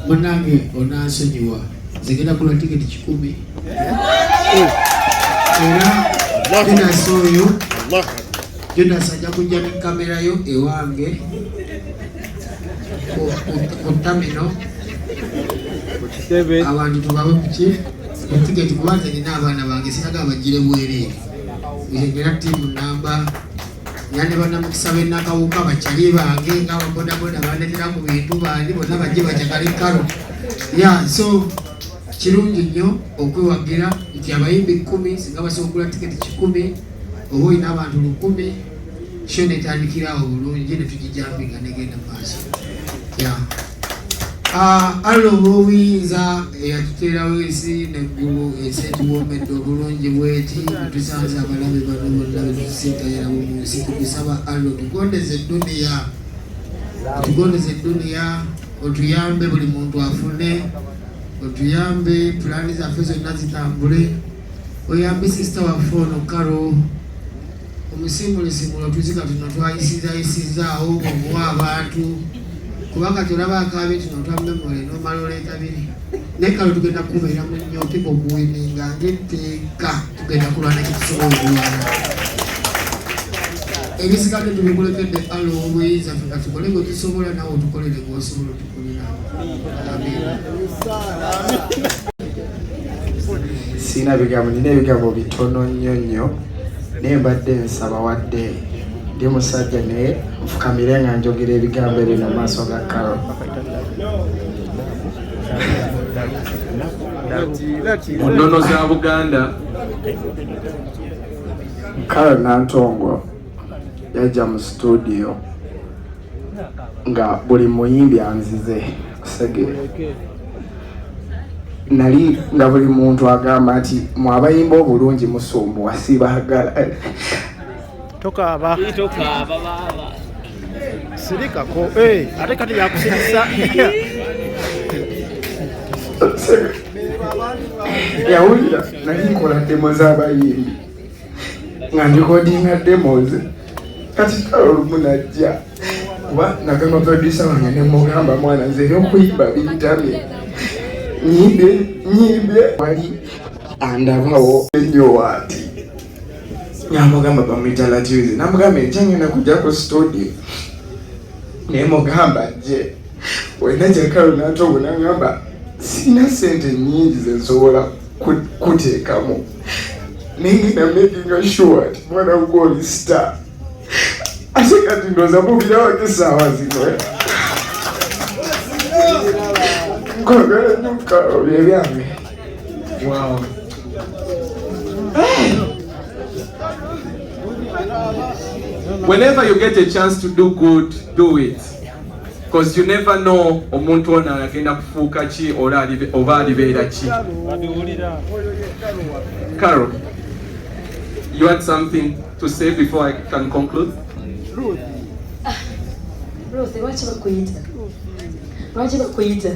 Munange onansonyiwa, nze ngenda kugula tiketi 100 era Jonas oyo, Jonas ajja kujja ne kamera yo ewange ku terminal, abantu tubawe kuki ku tiketi, kuba nze nina abaana bange, siraga bagire bwereere. Nze nina ttiimu namba era ne bannamukisa b'e Nakawuka, bakyali bange nga ababodaboda bandetera ku bintu, bandi bonna bajje bajakale kalo ya. So kirungi nnyo okwewagira nti abayimbi 10 singa basobola okugula tiketi 100 oba olina abantu 1000, show netandikira awo bulungi ne tugijampinga negenda mu maaso ya. Allah olw'obuyinza eyatuteerawo ensi neggulu, ensi etuwoomedde obulungi bweti, tusanze abalabe bano bonna betusinkanyirabo mu nsi, tukusaba Allah otugondeze edduniya, otugondeze edduniya, otuyambe buli muntu afune, otuyambe pulaani zaffe zonna zitambule, oyambe sister waffe ono Karo, omusiimulisimula otuzika tuno twayisizayisizaawo omuwa abantu, kubanga tolaba akabi tuno twa memory nomala oleeta biri. Naye kale tugenda kubeera mu nnyo oteeka okuwininga ngaetteeka, tugenda kulwana kyetusobola okulwana, ebisigadde tubikulekedde Allah obuyinza. Ffe katukole gwe tusobola, nawe otukolere gwosobola otukolera. Amiina. Sirina bigambo, nina ebigambo bitono nnyo nnyo, naye mbadde nsaba, wadde ndi musajja, naye nfukamire nga njogera ebigambo ebyo mu maaso ga Carol. Mu nnono za Buganda. Carol Nantongo yajja mu studio nga buli muyimbi anzize sege nali nga buli muntu agamba nti mwabayimba obulungi musumbuwa, sibaagala. Tokaaba. Tokaaba baaba. Sirikako. Ate kati yakusirisa. Yawulira nali nkola demo z'abayimbi nga ndikodinga demos. Kati kale olumu najja, kuba nagamba producer wange nemugamba, "Mwana, nze ebyokuyimba bintamye, nyimbe nyimbe." Wali andabawo ennyo waati namugamba, bamwita Latizi, namugamba enkya ngenda kujja ku studio, naye mugamba je wena jakalo nantogo. Nagamba, "Sina sente nyingi zensobola kuteekamu, naye ngenda making sure nti mwana gwoli star." Ate kati ndowooza mubirabako essaawa zino, eh? Nkwagala nnyo Karo, byebyange. Wow. Whenever you get a chance to do good, do it. Because you never know omuntu ono agenda kufuuka ki oba alibeera ki. Carol, you had something to say before I can conclude? Ruth, lwaki bakuyita? Lwaki bakuyita?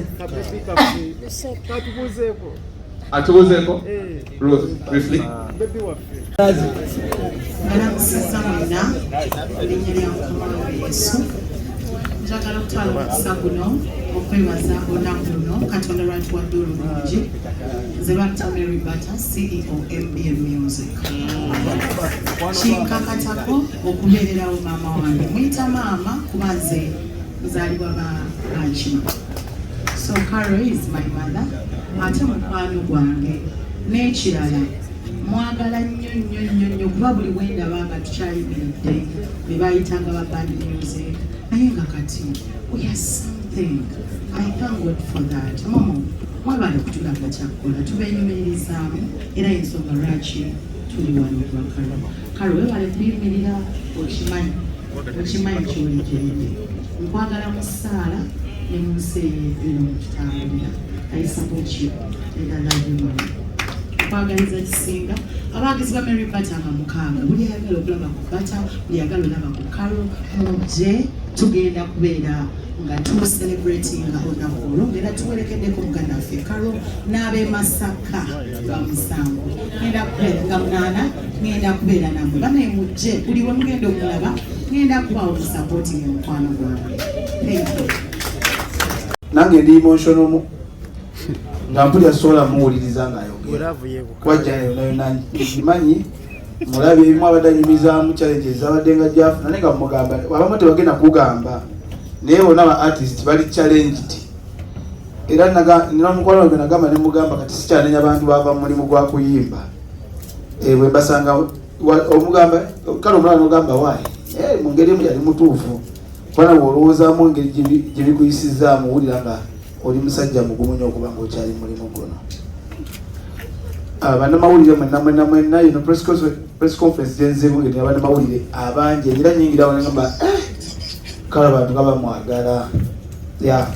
Katubuuzeeko. Atubuuzeeko? Ruth, briefly. Baby waffe. Mbalamusizza mwenna erinnya lya Mukama wange Yesu. Njagala okutwala omukisa guno okwebaza olunaku luno Katonda lwatuwadde olulungi. Nze Bapta Mary Bata, CEO MBM Music. Kinkakatako okubeererawo maama wange, muyita maama kuba nze nzaalibwa ba bankima. So Carol is my mother, ate mukwano gwange. N'ekirala, mwagala nnyo nnyo nnyo nnyo, kuba buli bwendaba nga tukyayimiridde be bayitanga ba band music, naye nga kati we are something. I thank God for that. Momo, mwebale kutulaga kyakukola, tubenyumiririzaamu, era ensonga lwaki tuli wano kulwa Karo. Karo, webale kuyimirira, okimanyi, okimanyi kyoli gyendi. Nkwagala mu ssaala ne mu nsi eno mututambulira. I support you and I love you, mama. Nkwagaliza kisinga. Abawagizi ba Mary Bata nga 6, buli ayagala okulaba ku Bata, buli ayagala olaba ku Karo, mujje, tugenda kubeera nga tucelebratinga olunaku olwo, ngaera tuwerekeddeko muganda waffe Karo n'ab'e Masaka nga 7, ngenda kubeera nga 8, ngenda kubeera nammwe. Banaye mujje, buli we mugenda okulaba ngenda kubaawo musupporting mukwano gwange. Thank you. Nange ndi emotional mu nga mpulira sobola muwuliriza ng'ayogera kwajja yona yona ngimanyi mulabi ebimu abadde anyumizaamu challenges abadde nga gyafuna naye nga mugamba abamu tebagenda kugamba naye bona ba artist bali challenged era nina omukwano gwe nagamba ne mugamba kati sikyanenya bantu bava mu mulimu gwa kuyimba eh, bwe mbasanga omugamba kale omulala nogamba waayi eh, mu ngeri emu yali mutuufu kubana bw'olowoozaamu engeri gye bikuyisizaamu owulira nga oli musajja mugumu nnyo okuba nga okyali mulimu guno. Ah, bannamawulire mwenna mwenna mwenna ino press conference gyenzimu ngeri bannamawulire abangi era nyingirawo nengamba eh, kale abantu nga bamwagala ya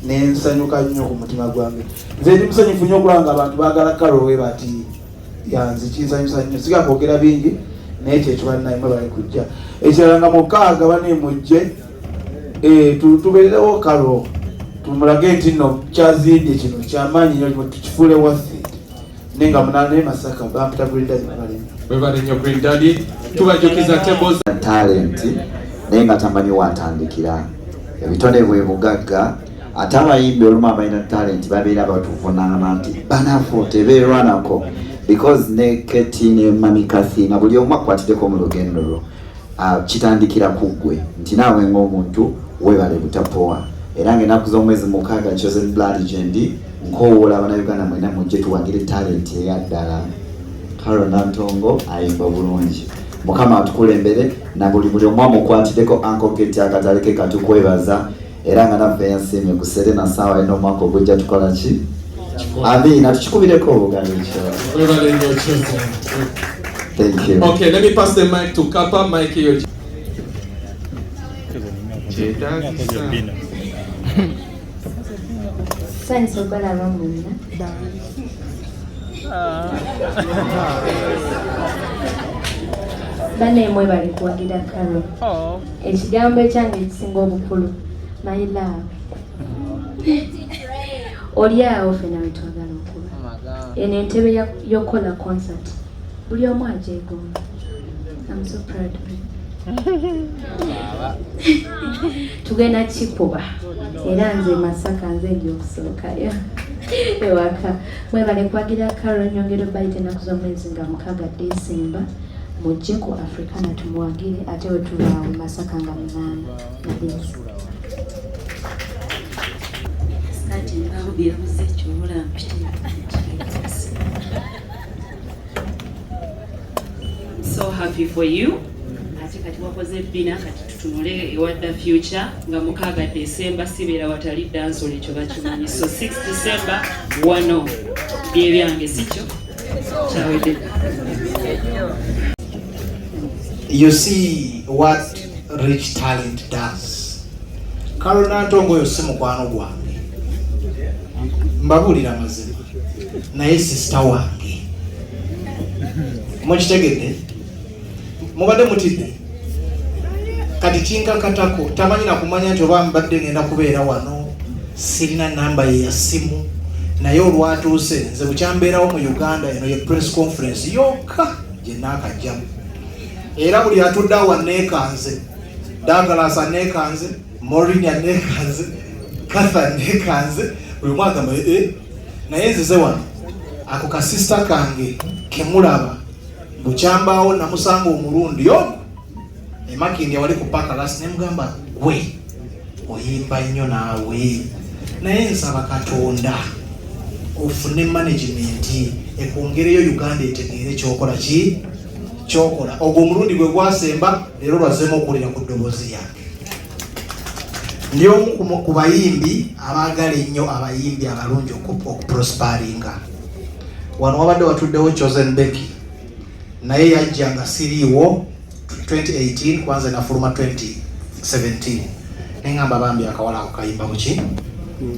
nensanyuka nnyo ku mutima gwange. Nze ndi musanyufu nnyo okulaba nga abantu baagala Carol we bati yanze kinsanyusa nnyo siga kwogera bingi naye kyekyo bannaye mwe bali kujja ekirala nga mukaaga bane mujje eh, tubeerewo Carol tumulage nti nno kyazimbye kino kyamaanyi nnyo tukifuule waffe naye nga munaana e Masaka bampita Green Daddy mwebale nnyo. Mwebale nnyo Green Daddy. Tubajjukiza tables talent naye nga tamanyi watandikira ebitone bwe bugagga ate abayimbi olumu abalina talent babeera batuvunaana nti banafu tebeerwanako because ne Keti ne Mami Kathy na buli omu akwatiddeko mu lugendo lwo. Ah, kitandikira ku ggwe nti naawe ng'omuntu weebale butapowa era ng'ennaku z'omwezi 6 Chosen Blood gyendi nkoowoola Abannayuganda mwena mujje tuwagire talenti eya ddala. Carol Nantongo ayimba bulungi, Mukama atukulembere na buli buli omu amukwatiddeko. Uncle Keti akatale ke katukwebaza era nga naffe yansiimye ku Serena saawa eno omwaka ogujja tukola ki? Amiina, tukikubireko obugalo ekyo. Mwebale nnyo Chosen. Thank you. Okay, let me pass the mic to Kappa. Mic here. Kyetaagisa. Nsanyuse okubalaba mwenna. Banne mwebale kuwagira Carol. Ekigambo ekyange ekisinga obukulu, my love. Oli awo ffenna we twagala okuba. Eno entebe y'okukola concert buli omu agyegomba. I'm so proud of you. Tugenda kikuba era nze Masaka nze ndi okusookayo ewaka. Mwebale kuwagira Carol. Nyongera obayita ennaku z'omwezi nga 6 December mujje ku Africana tumuwagire ate we tubaawo Masaka nga 8 nalizi. Kati yabuze ekyobola mpite. I'm so happy for you. Ate kati wakoze ebbina kati tutunule ewa the future nga 6 December sibeera watali dancehall ekyo bakimanyi. So 6 December wano byebyange sikyo kyawedde. You see what rich talent does. Carol Nantongo oyo si mukwano gwange, mbabuulira mazima, naye sister wange. Mukitegedde? Mubadde mutidde? Kati kinkakatako tamanyi na kumanya nti oba mbadde ngenda kubeera wano, sirina namba ye ya simu, naye olwatuuse nze bukyambeerawo mu Uganda eno ye press conference yokka gye naakajjamu era buli atudde awo aneekanze, Douglas aneekanze, Maureen aneekanze, Cathy aneekanze, buli omu agamba ee, naye nzize wano ako kasista kange kemulaba bukyambaawo namusanga omulundi ogwo emakindi awali ku paka last nemugamba gwe oyimba nnyo naawe naye nsaba Katonda ofune management ekwongereyo Uganda etegeere kyokola ki kyokola. Ogwo omulundi gwe gwasemba leero lwazzeemu okuwulira ku ddoboozi lyange. Ndi omu ku bayimbi abaagala ennyo abayimbi abalungi okuprosparinga. Wano wabadde watuddewo Chosen Becky naye yajja nga siriiwo 2018 kwanza nafuluma 2017 nengamba bambi akawala ako kayimba buki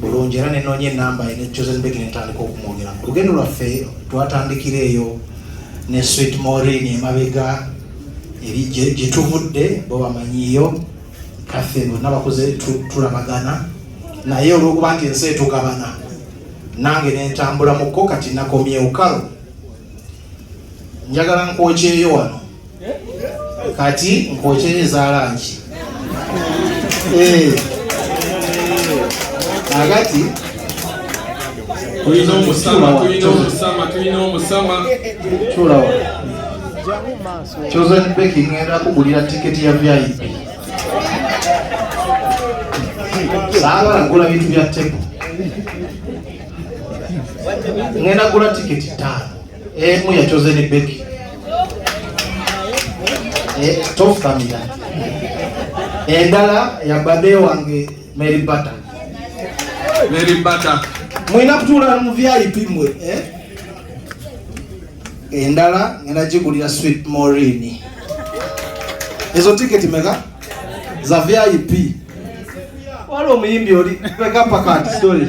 bulungi era nenoonya enamba ye ne Chosen Becky netandika okumwogera. Ku lugendo lwaffe twatandikira eyo ne Sweet Maureen emabega eri gye tuvudde bo bamanyiyo kaffe bonna bakuze tulabagana naye olw'okuba nti ensi etugabana nange nentambula mukko kati nakomyewo. Kalo njagala nkwokyeyo wano kati nkwokyeyo ezalangi. Eh. Kakati Tulina omusama, tulina omusama, tulina omusama. Tulawa. Chosen Becky, ngenda kugulira tiketi ya VIP. Saagala kugula bintu bya table. Ngenda kugula tiketi 5. Emu ya Chosen Becky. Tofukamira. Endala ya babe wange Mary Bata. Mary Bata. Mwina kutuula mu VIP mwe, eh? Endala ngenda gigulira Sweet Maureen. Ezo tiketi meka za VIP. Waliwo omuyimbi oli meka pakati story.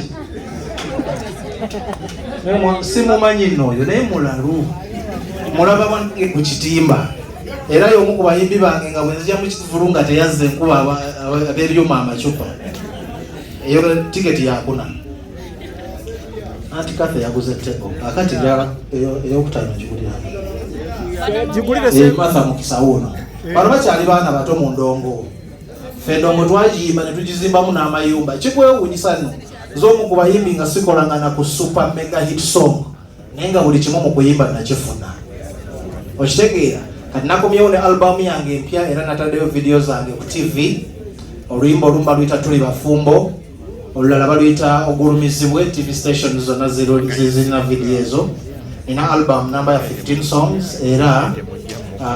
Simumanyi nno oyo naye mulalu. Mulaba bange ku kitimba. Era y'omu ku bayimbi bange nga bwe nzija mu kivulu nga teyazze nkuba ab'ebyuma amacupa. Eyo tiketi yakuna. Anti Kathy yaguze table. Akati eyokutaano gigulira. Gigulire. Martha Mukisa wuuno. Bano bakyali baana bato mu ndongo. Ffe endongo twagiyimba ne tugizimbamu n'amayumba. Kikwewuunyisa nno. Nze omu ku bayimbi nga sikolangana ku super mega hit song. Naye nga buli kimu mu kuyimba nakifuna. Okitegeera? Kati nakomyewo ne album yange empya era nataddeyo video zange ku TV. Oluyimba olumu baluyita Tuli Bafumbo, olulala baluyita Ogulumizibwe. TV station zonna zirina video ezo. Nina album namba ya 15 songs era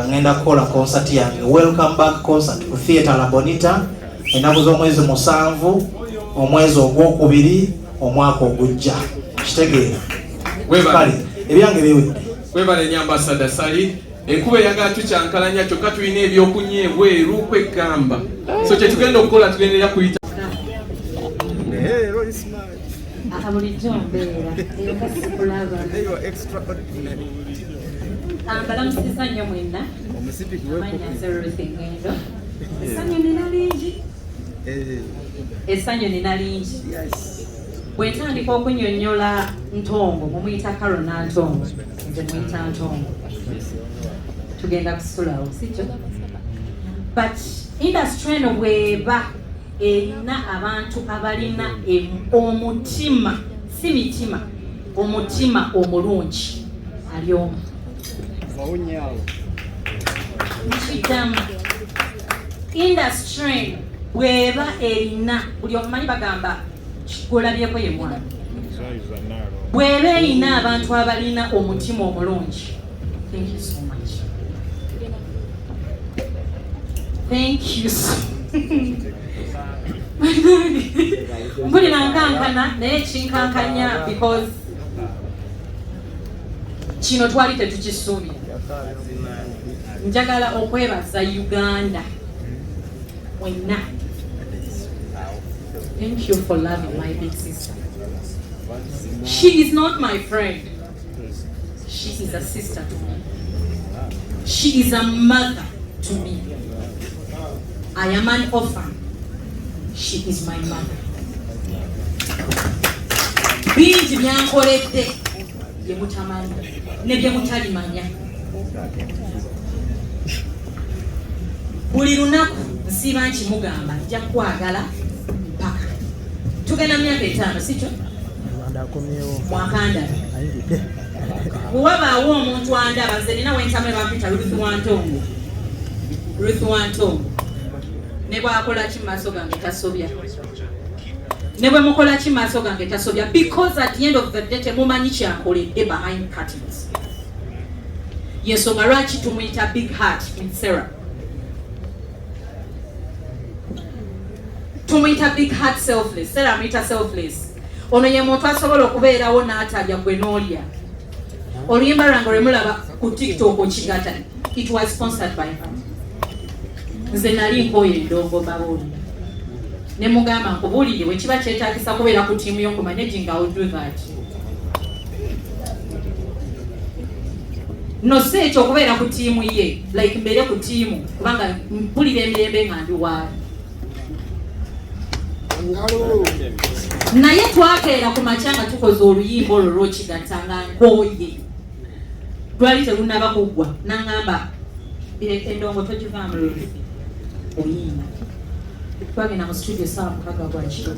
ngenda kukola concert yange, welcome back concert, ku Theatre La Bonita ennaku z'omwezi 7 omwezi ogwokubiri omwaka ogujja. Kitegeera? Webale. Kale ebyange biwedde. Webale nnyo Ambassador Ssali. Enkuba eyagala tukyankalanya, kyokka tulina ebyokunywa ebweru kwegamba. So kyetugenda okukola, tugendera kuyita Bulijjo mbeera era sikulaba. Mbalamusiza nnyo mwenna. Amannya nze Ruth Ngendo. Essanyu nina lingi, essanyu nina lingi. Bwe ntandika okunnyonnyola Ntongo, mumuyita Carol Nantongo, nze muyita Ntongo, tugenda kusulawo, sikyo? But industry eno bweba erina abantu abalina omutima, si mitima, omutima omulungi, ali omu. Nkiddamu, industry eno bweba erina, buli omumanyi bagamba gwolabyeko ye mwana, bweba erina abantu abalina omutima omulungi. Thank you so much, thank you so mpulira nkankana, naye kinkankanya because kino twali tetukisuubira. Njagala okwebaza Uganda mwenna. Thank you for loving my big sister. She is not my friend, she is a sister to me, she is a mother to me. I am an orphan, she is my mother. Bingi byankoledde bye mutamanyi ne bye mutalimanya. Buli lunaku nsiiba nkimugamba, nja kwagala mpaka tugenda myaka 5, sikyo? Mwakandala bwe wabaawo omuntu andaba, nze nina wentamwe bampita Ruth Wantongo. Ruth Wantongo ne bwakola ki mu maaso gange tasobya, ne bwe mukola ki mu maaso gange tasobya, because at the end of the day temumanyi kyakoledde behind curtains. Yensonga lwaki tumuyita Big Heart with Sarah, tumuyita Big Heart Selfless. Sarah amuyita Selfless. Ono ye muntu asobola okubeerawo n'atalya, gwe n'olya. Oluyimba lwange lwe mulaba ku TikTok okigata, it was sponsored by her. Nze nali nkooye endongo, mbabuulira, ne mugamba, nkubuulire, bwe kiba kyetaagisa kubeera ku ttiimu yo ku managing, I will do that. No, si ekyo, okubeera ku ttiimu ye, like mbeere ku ttiimu kubanga mpulira emirembe nga ndi waali. Naye twakeera ku makya nga tukoze oluyimba olwo lwokigatta nga nkooye, lwali telunaba kuggwa, naŋŋamba, endongo togivaamu, Ruth, oyimba. Twagenda mu studio saawa 6 gwa kiro.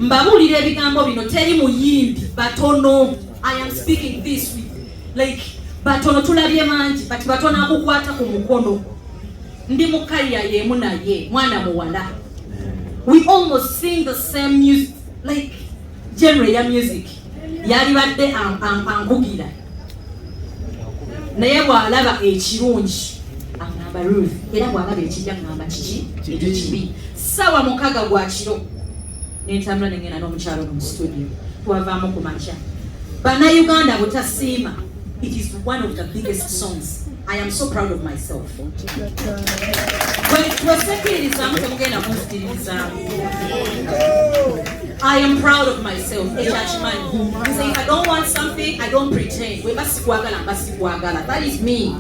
Mbabuulira ebigambo bino, teri muyimbi, batono. I am speaking this with like batono, tulabye mangi, but batono akukwata ku mukono. Ndi mu career yemu naye mwana muwala, we almost sing the same music, like genre ya music yalibadde ankugira, naye bw'alaba ekirungi aŋŋamba Ruth, era bw'alaba ekijja aŋŋamba kiki ekyo kibi. Saawa 6 gwa kiro nentambula nengenda n'omukyalo ono mu studio, twavaamu ku makya. Bannayuganda butasiima, it is one of the biggest songs. I am so proud of myself. Twesekiririzaamu, temugenda kunzikiririzaamu. I am proud of myself. Ekyakimanyi nze, if I don't want something, I don't pretend. Bwe basikwagala, mba sikwagala. That is me.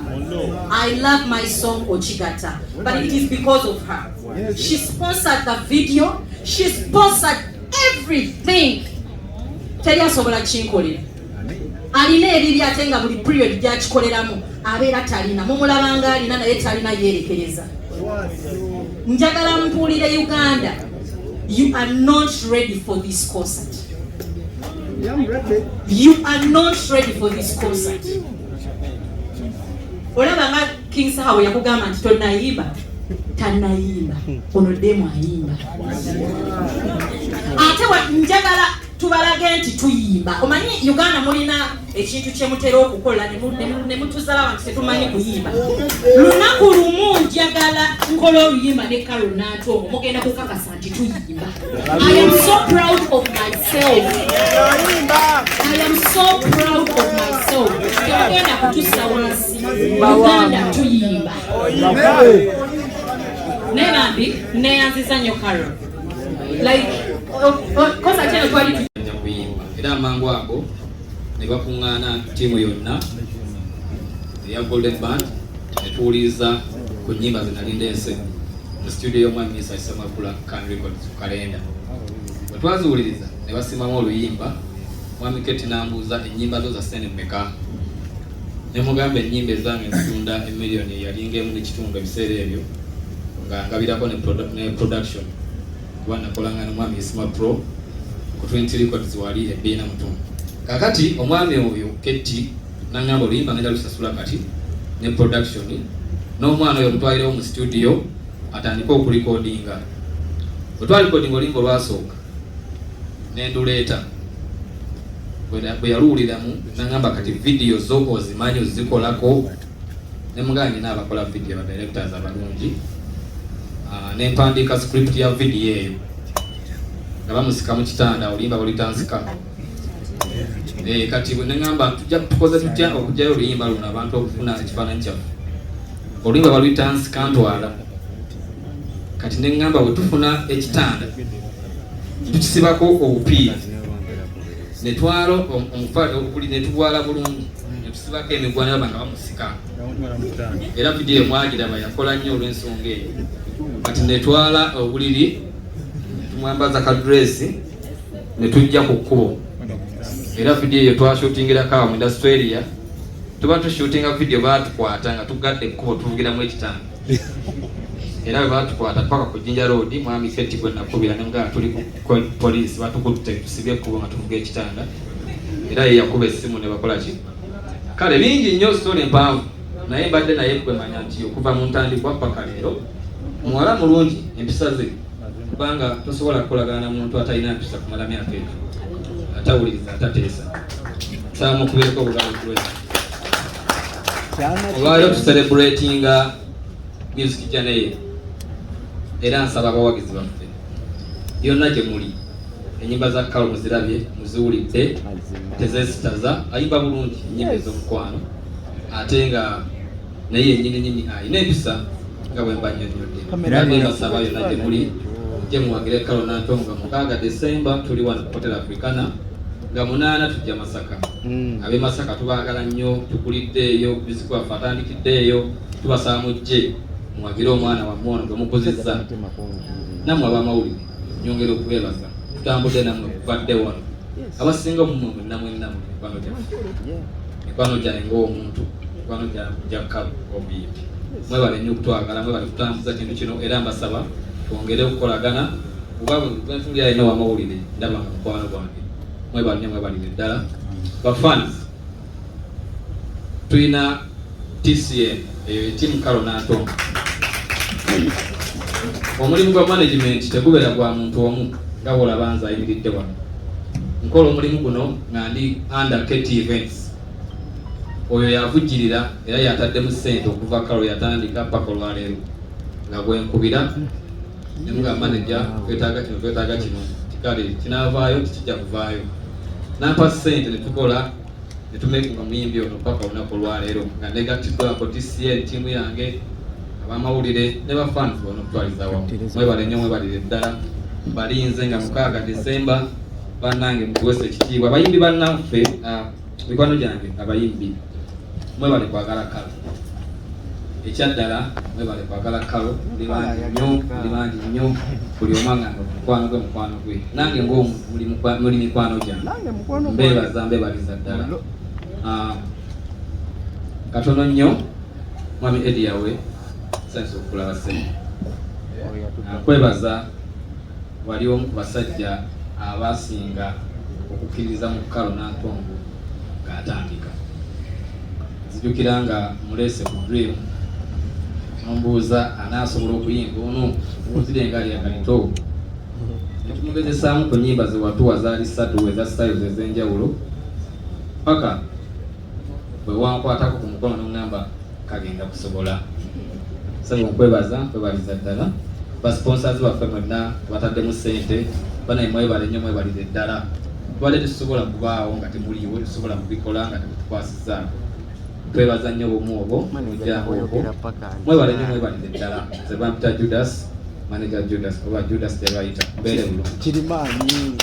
I love my song Ochigata, but it is because of her. She sponsored the video, she sponsored everything. Teri asobola kinkolera. Alina ebibye, ate nga buli period gyakikoleramu abeera talina. Mumulabanga alina, naye talina, yeerekereza. Njagala mpuulire Uganda, you are not ready for this concert. You are not ready for this concert. Olaba nga King Saha we yakugamba nti tonayimba, tanayimba, ono demu ayimba. Ate njagala tubalage nti tuyimba. Omanyi Uganda mulina ekintu kyemutera okukola ne mutuzala abantu tetumanyi kuyimba. Lunaku lumu njagala nkola oluyimba ne Carol Nantongo, mugenda kukakasa nti tuyimba. I am so proud of myself. I am so proud of myself. Temugenda kutussa wansi. Uganda tuyimba. Naye bambi neyanziza nnyo Carol, like concert eno twali nja kuyimba, era amangu ago ne bakuŋŋaana ttiimu yonna eya Golden Band ne tuwuliriza ku nnyimba ze nali ndeese mu studio y'omwami Misa Ssemakula, Can Records, ku kalenda. Bwe twaziwuliriza ne basimamu oluyimba. Mwami Keti n'ambuuza, "Ennyimba zo za ssente mmeka?" Ne mugamba ennyimba ezange nzitunda emiliyoni yalinga 1.5 ebiseera ebyo, nga ngabirako ne production, kuba nakolanga n'omwami Isma Pro ku 20 Records wali ebbiina mutono. Kakati omwami oyo Ketti nangamba, "Oluyimba ngenda lusasula kati ne production, n'omwana oyo mutwalirewo mu studio atandike okulikodinga." Bwe twalikodinga oluyimba olwasooka nenduleeta, bwe yaluwuliramu nangamba, "Kati video zo ozimanyi ozikolako?" Nemugamba, "Nina abakola video, ba directors abalungi." Ah, nempandiika script ya video eyo nga bamusika mu kitanda, oluyimba baluyita Nsika. Eh, kati bwe neŋŋamba tujja tukoze tutya okugyayo oluyimba luno abantu okufuna ekifaananyi kyaffe, oluyimba baluyita Nsika Ntwala. Kati neŋŋamba bwe tufuna ekitanda tukisibako obupiira, netwala omufa netugwala bulungi, netusibako emigwa, naba nga bamusika. Era vidiyo mwagiraba yakola nnyo olw'ensonga eyo. Kati netwala obuliri, tumwambaza ka dress, ne tujja ku kkubo. Era vidiyo eyo twashutingirako awo mu industrial area. Tuba tushutinga vidiyo, baatukwata nga tugadde ekkubo tuvugiramu ekitanda. Era bwe baatukwata paka ku Jinja Road, mwami Keti gwe nakubira ne mugamba tuli ku poliisi, batukutte tusibye ekkubo nga tuvuga ekitanda. Era ye yakuba essimu ne bakola ki. Kale bingi nnyo, story empanvu, naye mbadde naye kwemanya nti okuva mu ntandikwa paka leero muwala mulungi, empisa ze, kubanga tosobola kukolagana na muntu atalina mpisa kumala myaka egyo, atawuliriza, atateesa. Nsaba mukubireko obugalo kulwesa. Olwaleero tucelebratinga music journey ye, era nsaba abawagizi baffe yonna gye muli, enyimba za Kalo muzirabye, muziwulidde, tezesitaza. Ayimba bulungi enyimba ez'omukwano, ate nga naye yennyini nyini alina empisa nga bwe mba nnyonnyodde. Mbadde mbasaba yonna gye muli gye muwagire Kalo Nantongo nga 6 Desemba tuli wano ku Hotel Africana, nga 8 tujja Masaka. Ab'e Masaka tubaagala nnyo, tukuliddeeyo, music waffe atandikiddeeyo. Tubasaba mujje muwagire omwana wammwe ono gwe mukuzizza. Nammwe ab'amawulire nyongera okubeebaza, tutambudde nammwe kuvadde wano. Abasinga mumwe mwenna mwenna muli mikwano gyaffe, mikwano gyange ng'omuntu, mikwano gya Kalo omuyimbi. Mwebale nnyo okutwagala, mwebale kutambuza kintu kino. Era mbasaba Twongere okukolagana kuba bwentunulira alina owamawulire ndaba nga mukwano gwange. Mwebale nnyo, mwebalire ddala. Ba fans, tulina TCN, eyo ye Team Carol Nantongo. Omulimu gwa management tegubeera gwa muntu omu nga bw'olaba nze ayimiridde wano. Nkola omulimu guno nga ndi under KT Events. Oyo yavujjirira era yataddemu ssente okuva Carol yatandika paka olwaleero, nga bwenkubira ne mugamba manager twetaaga kino, twetaaga kino, kale kinaavaayo tikijja kuvaayo, nampa ssente ne tukola ne tumekinga omuyimbi ono paka olunaku olwaleero nga negattiddwako TCN, ttiimu yange, abamawulire ne ba fans bona okutwaliza awamu. Mwebale nnyo, mwebalire ddala. Balinze nga 6 Desemba. Bannange, mutuwesa ekitiibwa abayimbi bannaffe, mikwano gyange abayimbi, mwebale kwagala Carol. Ekyaddala mwebale kwagala Carol. Muli bangi nnyo, muli bangi nnyo. Buli omu agamba mukwano gwe, mukwano gwe. Nange ng'omuntu muli mikwano gyange, mbeebaza, mbeebaliza ddala. Katono nnyo, mwami Eddy Yawe, nsanyusa okukulaba ssente. Kwebaza wali omu ku basajja abasinga okukkiririza mu Carol Nantongo ng'atandika. Nzijukira nga muleese ku Dream, nombuuza anaasobola okuyimba ono ozire engali yakalito, netumugezesaamu ku nnyimba ze watuwa, zaali ssatu eza styles ez'enjawulo, paka bwe wankwatako ku mukono noŋŋamba kagenda kusobola. Sebo, nkwebaza, nkwebaliza ddala. Ba sponsors baffe mwenna bataddemu ssente, banaye mwebale nnyo, mwebalire ddala. Tubadde tetusobola kubaawo nga temuliiwo, tetusobola kubikola nga temutukwasizaako. Twebaza nnyo obumu obwo ojjangu okwo. Mwebale nnyo, mwebalire ddala. Nze bampita Judas, manager Judas oba Judas gye bayita. Mbeere bulungi. Kirimaanyi.